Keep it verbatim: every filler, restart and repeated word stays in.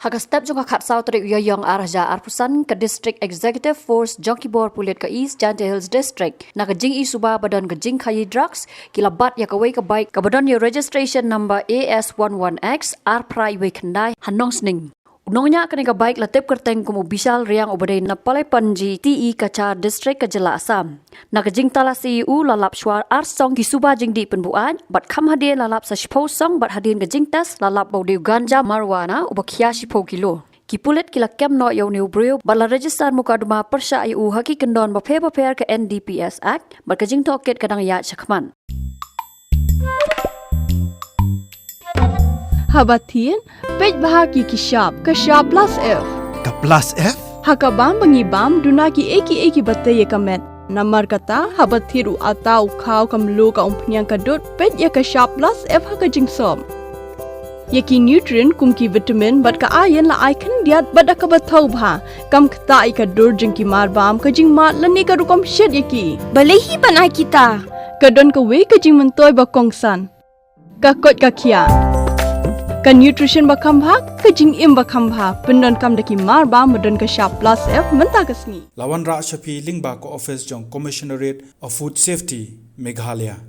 Ha ka step jong ka khatsaw tarik u Ïaïong ar hajar arphew san, ka District Executive Force jong ki bor pulit ka East Jaintia Hills District, na ka jingïohi suba ba don ka jingkhaïi drugs, ki la bat ïa kawei ka bike kaba don ïa registration number A S one one X ar phra wei khyndai ha Nongsning. U nongñiah kane ka bike la tip kyrteng kum u Bishal Riang uba dei na Palepanji T E Cachar District ka jylla Assam. Na ka jingtalasi ïa u la lap shuwa ar song ki suba jingdih pynbuaid, bad kham hadien la lap sa shiphew song, bad hadien ka jingtest la lap ba u dei u ganja marijuana uba khia shiphew kilo. Ki pulit ki la kem noh ïa une u briew bad la register mukotduma pyrshah ïa u ha ki kyndon bapher bapher ka N D P S Act, bad ka jingtohkit ka dang ïaid shakhmat. Haba thied, peit bha ïa ki shap, ka shap plus F. Ka plus F? Ha ka bam ba ngi bam, duna kiei kiei kiba tei ïa ka met. Namar kata, haba thied u atta, u khaw, ka mluh, ka umphniang, ka dud, peit ïa ka shap plus F ha ka jingsop. Ïa ki nutrient kum ki vitamin bad ka iron la ai khyndiat bad da kaba thaw bha. Kam ktah ïa ka dur jong ki marbam, ka jingmad lane ka rukom shet ïa ki. Balei hi ban ai kita? Ka don kawei ka jingmyntoi ba kongsan. Ka koit ka khiah. Ka nutrition ba kham bha, ka jingim ba kham bha. Pyndonkam da ki marbam ba don ka shap plus F mynta ka sngi. La wanrah sha phi lyngba ka office jong Commissionerate of Food Safety, Meghalaya.